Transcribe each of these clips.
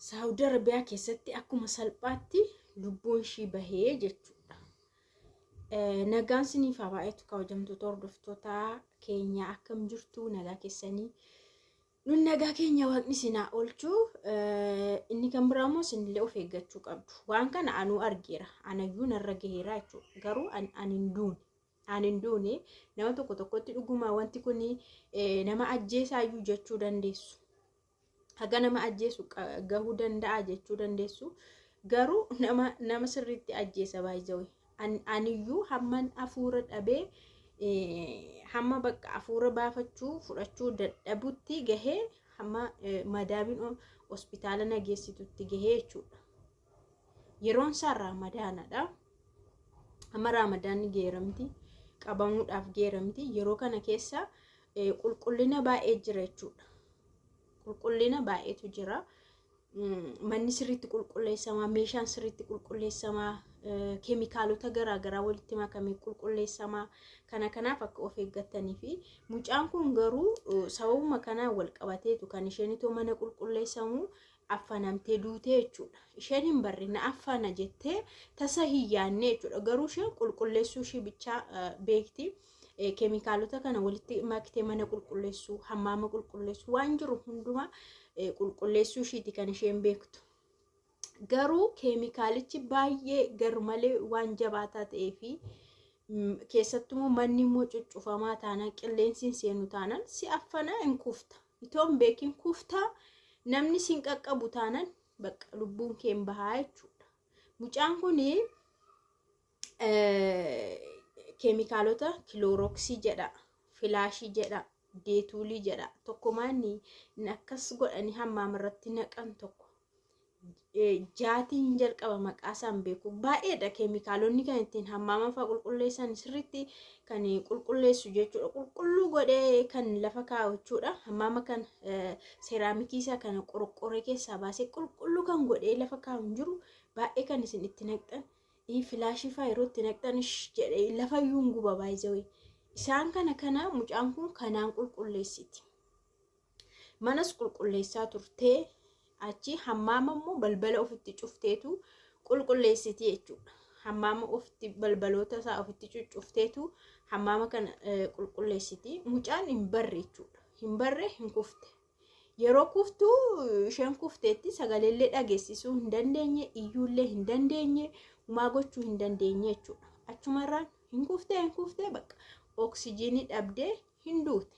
Saawudi Arabiyaa keessatti akkuma salphaatti lubbuun ishii bahee jechuudha. Nagaan siniif haa baay'atu kabajamtoota hordoftoota keenya, akkam jirtu? Nagaa keessanii? Nun nagaa keenya, waaqni isin haa oolchu. Inni kan biraa immoo isinillee of eeggachuu qabdu. Waan kana anuu argeera. Anayyuu narra gaheera jechuudha. Garuu ani hin duune. Ani hin duune. Nama tokko tokkotti dhugumaa wanti kun nama ajjeesaayyuu jechuu dandeessu. Haga nama ajjeesu gahuu danda'a jechuu dandeessu. Garuu nama sirriitti ajjeesa baay'ee. Aniyyuu hamman hafuura dhabee, hamma bakka hafuura baafachuu fudhachuu dadhabutti gahee, hamma madaamiin hospitaala na geessitutti gahee jechuudha. Yeroon isaa Raamadaanadha. Amma Raamadaanni geeramti. Qabamuudhaaf geeramti. Yeroo kana keessa qulqullina baay'ee jira jechuudha. Qulqullina baay'eetu jira. Manni sirriitti qulqulleessamaa, meeshaan sirriitti qulqulleessamaa, keemikaalota garaagaraa walitti makamee qulqulleessamaa. Kana kanaaf akka of eeggatanii fi mucaan kun garuu sababuma kanaan wal qabateetu kan isheen itoo mana qulqulleessamu affanamtee duutee jechuudha. Isheen hin barre, na affana jettee tasa hin yaadne jechuudha. Garuu isheen qulqulleessuu ishii bichaa beekti. Keemikaalota kana walitti maktee mana qulqulleessuu, hammaama qulqulleessuu, waan jiru hundumaa qulqulleessuu ishiiti kan isheen beektu. Garuu keemikaalichi baay'ee garmalee waan jabaataa ta'ee fi keessattuu manni immoo cuccufamaa taanaan, qilleensi hin seenu taanaan, si affanaa, hin kufta. Itoo hin beekin kuftaa, namni si hin qaqqabu taanaan bakka lubbuun kee hin bahaa jechuudha. Mucaan kun keemikaalota kiloorooksii jedha, filaashii jedha, deetuulii jedha. Tokkumaan akkas godhanii hammaama irratti naqan tokko. Jaatiin jalqaba maqaa isaan beeku. Baay'eedha keemikaalonni kan ittiin hammaama fa'aa qulqulleessan, sirriitti kan qulqulleessu jechuudha. Qulqulluu godhee kan lafa kaa'u jechuudha. Hammaama kan seeraamikii isaa kana qorqoree keessaa baasee qulqulluu kan godhee lafa kaa'u hin jiru. Baay'ee kan isin itti naqxan. Filaashii fa'aa yeroo itti naqxan jedhee lafa iyyuu hin guba baay'ee. Isaan kana mucaan kun kanaan qulqulleessiti. Manas qulqulleessaa turtee, achi hammaama immoo balbala ofitti cufteetu qulqulleessiti jechuudha. Hammaama ofitti balbaloota isaa ofitti cuccufteetu hammaama kana qulqulleessiti. Mucaan hin barre jechuudha. Hin barre, hin kufte. Yeroo kuftu, isheen kufteetti sagaleellee dhageessisuu hin dandeenye, iyyuullee hin dandeenye, humaa gochuu hin dandeenye jechuudha. Achumarraan hin kuftee, hin kuftee, bakka oksijiinii dhabdee hin duute.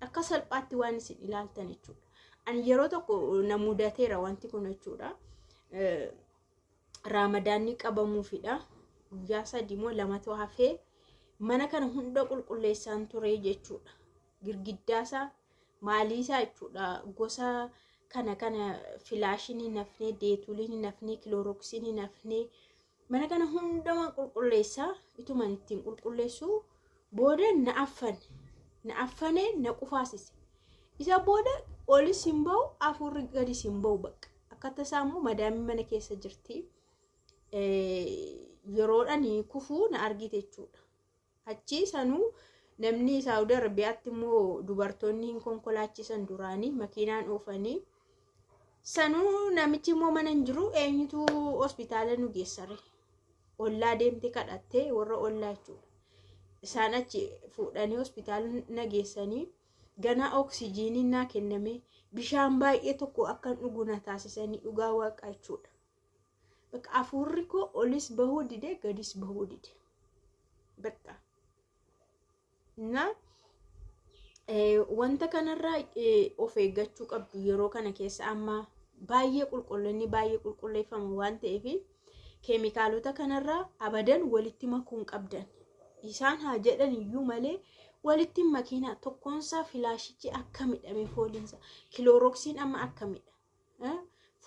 Akka salphaatti waan isin ilaaltan jechuudha. Ani yeroo tokko na mudateera wanti kun jechuudha. Raamadaanni qabamuufidha. Guyyaa 3 moo 2tu hafee mana kana hunda qulqulleessaan ture jechuudha. Girgiddaasaa maaliisaa jechuudha. Gosa kana filaashiin hin hafnee, deetuuliin hin hafnee, kiloorooksiin hin hafnee, mana kana hundumaa qulqulleessaa ituman ittiin qulqulleessu booda na affane. Na affane, na qufaasise. Isa booda olis hin bahu, hafuurri gadis hin bahu bakka. Akka tasaa immoo madaamii mana keessa jirti. Yeroodhaan kufuu na argite jechuudha. Achi sanuu namni Saawudi Arabiyaatti immoo dubartoonni hin konkolaachisan, duraanii makiinaan oofanii. Sanuu namichi immoo mana hin jiru, eenyutu hospitaala nu geessare? Ollaa deemte kadhattee, warra ollaa jechuudha. Isaan achi fuudhanii hospitaala na geessanii, ganaa oksijiiniin naa kenname, bishaan baay'ee tokko akkan dhugu na taasisanii, dhugaa waaqa jechuudha. Bakka hafuurri koo olis bahuu dide, gadis bahuu dide. Bakka. Na wanta kanarraa of eeggachuu qabdu. Yeroo kana keessa amma baay'ee qulqullinni baay'ee qulqulleeffama waan ta'eef, keemikaalota kanarraa abadan walitti makuu hin qabdan. Isaan haa jedhan iyyuu malee walitti hin makiinaa. Tokkoonsaa filaashichi akka midhame, fooliinsa kiloorooksiin amma akka midha.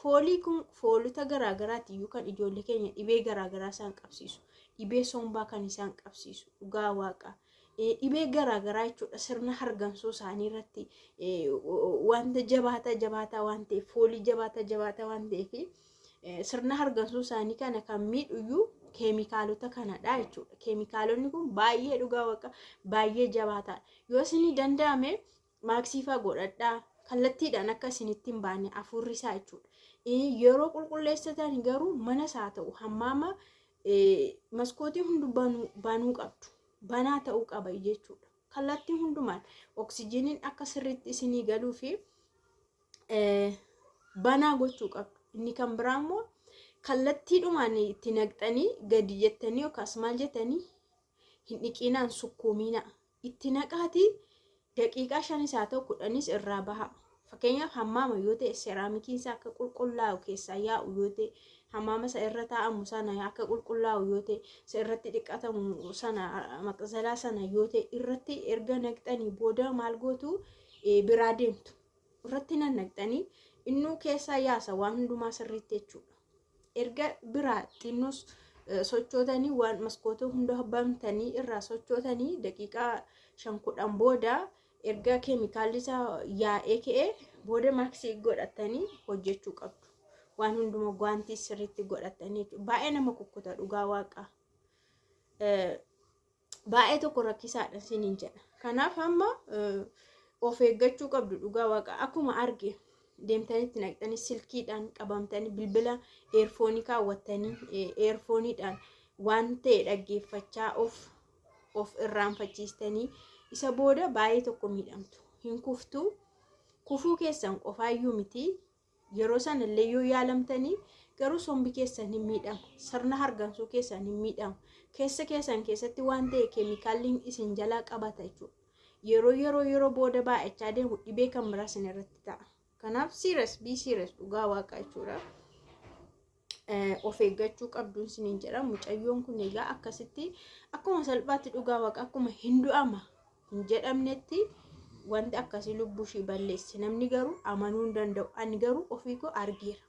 Foolii kun foolota garaagaraati iyyuu kan ijoollee keenya dhibee garaagaraa isaan qabsiisu. Dhibee sombaa kan isaan qabsiisu, dhugaa waaqa. Dhibee garaagaraa jechuudha, sirna hargansuu isaanii irratti wanta jabaataa jabaataa waan ta'eef, foolii jabaataa jabaataa waan ta'eef, sirna hargansuu isaanii kana kan miidhuyyuu keemikaalota kanadha jechuudha. Keemikaalonni kun baay'ee, dhugaa waaqa, baay'ee jabaataadha. Yoo isinii danda'ame maaksii fa'aa godhadhaa. Kallattiidhaan akka isinitti hin baane hafuurri isaa jechuudha. Yeroo qulqulleessatan garuu mana isaa ta'u hammaama maskootii hundu banuu qabdu. Banaa ta'uu qaba jechuudha. Kallattii hundumaan oksijiiniin akka sirriitti isinii galuu fi banaa gochuu qabdu. Inni kan biraa immoo kallattiidhumaan itti naqxanii gadi jettanii yookaas maal jettanii hin dhiqinaan, sukkuuminaa. Itti naqaatii daqiiqaa 5 haa ta'u 10s irraa baha. Fakkeenyaaf hammaama yoo ta'e seeraamikiin isaa akka qulqullaa'u keessaa yaa'u yoo ta'e, hammaama isa irra taa'amu sana akka qulqullaa'u yoo ta'e, isa irratti dhiqatamu sana maqzalaa sana yoo ta'e, irratti erga naqxanii booda maal gootu? Biraa deemtu. Irratti nan naqxanii innuu keessaa yaasa waan hundumaa sirriitti jechuudha. Erga biraa xinnoos sochootanii waan maskoota hunda bantanii irraa sochootanii daqiiqaa 5-10 booda erga keemikaalli isaa yaa'ee ka'ee booda maaksii godhatanii hojjechuu qabdu. Waan hunduma guwaantii sirriitti godhatanii jechuudha. Baay'ee nama kukkuta dhugaa waaqa. Baay'ee tokko rakkisaadha isiniin jedha. Kanaaf amma of eeggachuu qabdu dhugaa waaqa. Akkuma arge deemtanitti naqxanii silkiidhaan qabamtanii bilbila eerfoonii kaawwattanii eerfooniidhaan waan ta'e dhaggeeffachaa of irraanfachiistanii isa booda baay'ee tokko miidhamtu. Hin kuftu. Kufuu keessan qofaayyuu miti. Yeroo sanallee yoo yaalamtanii garuu sombi keessan hin miidhamu. Sirna hargansuu keessan hin miidhamu. Keessa keessan keessatti waan ta'e keemikaalli isin jalaa qabata jechuudha. Yeroo booda baay'achaa deemu dhibee kan biraa isin irratti ta'a. Kanaaf serious, be serious dhugaa waaqa jechuudha. Of eeggachuu qabduun isiniin jedha. Mucayyoon kun egaa akkasitti akkuma salphaatti dhugaa waaqa akkuma hin du'ama hin jedhamnetti wanti akkasii lubbuu ishii balleesse. Namni garuu amanuu hin danda'u. Ani garuu ofii koo argeera.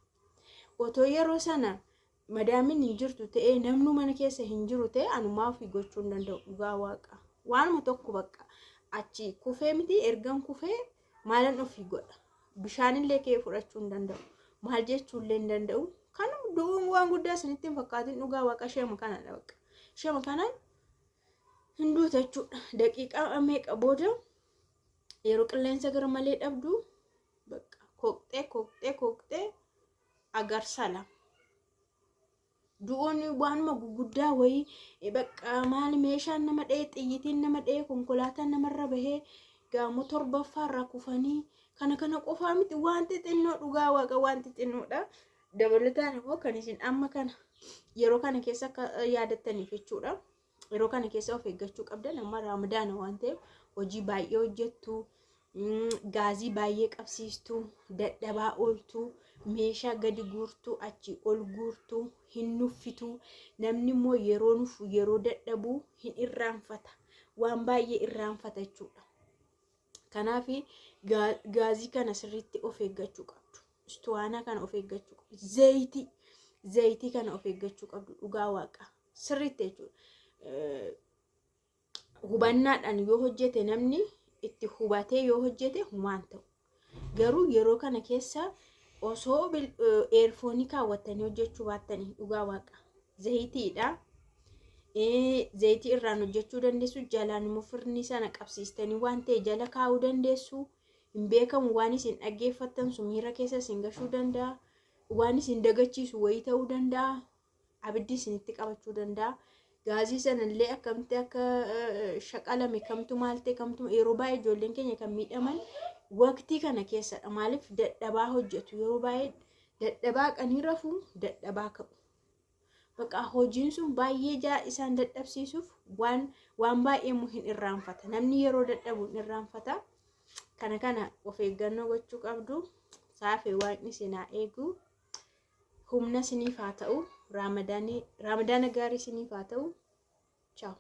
Otoo yeroo sana madaamiin hin jirtu ta'ee, namnu mana keessa hin jiru ta'e, anumaa ofii gochuu hin danda'u dhugaa waaqa. Waanuma tokko bakka achi kufee miti, ergan kufee maalan ofii godha? Bishaanillee ka'ee fudhachuu hin danda'u. Maal jechuullee hin danda'u. Kanuma du'uun waan guddaa isinitti hin fakkaatin dhugaa waaqa, isheema kanadha bakka. Isheema kanaan hin duuta jechuudha. Daqiiqaa meeqa booda yeroo qilleensa gara malee dhabdu bakka koqxee koqxee koqxee agarsala. Du'uun waanuma guguddaa wayii bakka maal meeshaan nama dha'ee, xiyyitiin nama dha'ee, konkolaataan namarra bahee, gamoo torbaffaarraa kufanii kana kana qofaa miti, waan xixinnoo dhugaa waaqa waan xixinnoodha. Dabalataan immoo kan isin amma kana yeroo kana keessa akka yaadattaniif jechuudha. Yeroo kana keessa of eeggachuu qabdan amma Raamadaana waan ta'eef hojii baay'ee hojjettu, gaazii baay'ee qabsiistu, dadhabaa ooltu, meeshaa gadi guurtu, achi ol guurtu, hin nuffitu. Namni immoo yeroo nufu, yeroo dadhabu hin irraanfata. Waan baay'ee irraanfata jechuudha. Kanaaf gaazii kana sirriitti of eeggachuu qabdu. Istuwaanaa kana of eeggachuu qabdu. Zayitii kana of eeggachuu qabdu dhugaa waaqa. Sirriitti jechuudha. Hubannaadhaan yoo hojjete, namni itti hubatee yoo hojjete humaan ta'u. Garuu yeroo kana keessa osoo eerfoonii kaawwattanii hojjechuu baattanii dhugaa waaqa. Zayitiidha. Zayitii irraan hojjechuu dandeessu, jalaan immoo firnii sana qabsiistanii waan ta'e jala kaa'uu dandeessu. Hin beekamu, waan isin dhaggeeffattan sun miira keessa isin gashuu danda'a. Waan isin dagachiisu wayii ta'uu danda'a. Abiddi isinitti qabachuu danda'a. Gaazii sanallee akkamitti akka shaqalame, kamtu maal ta'e, kamtu, yeroo baay'ee ijoolleen keenya kan miidhaman waqtii kana keessadha. Maaliif? Dadhabaa hojjetu, yeroo baay'ee dadhabaa qanii rafuu, dadhabaa ka'u. Bakka hojiin sun baay'ee jaa isaan dadhabsiisuuf waan baay'ee immoo hin irraanfata. Namni yeroo dadhabu hin irraanfata. Kana kana of eeggannoo gochuu qabdu. Saafee waaqni isin haa eegu. Humna isiniif haa ta'u. Raamadaana gaarii isiniif haa ta'u. Ciao.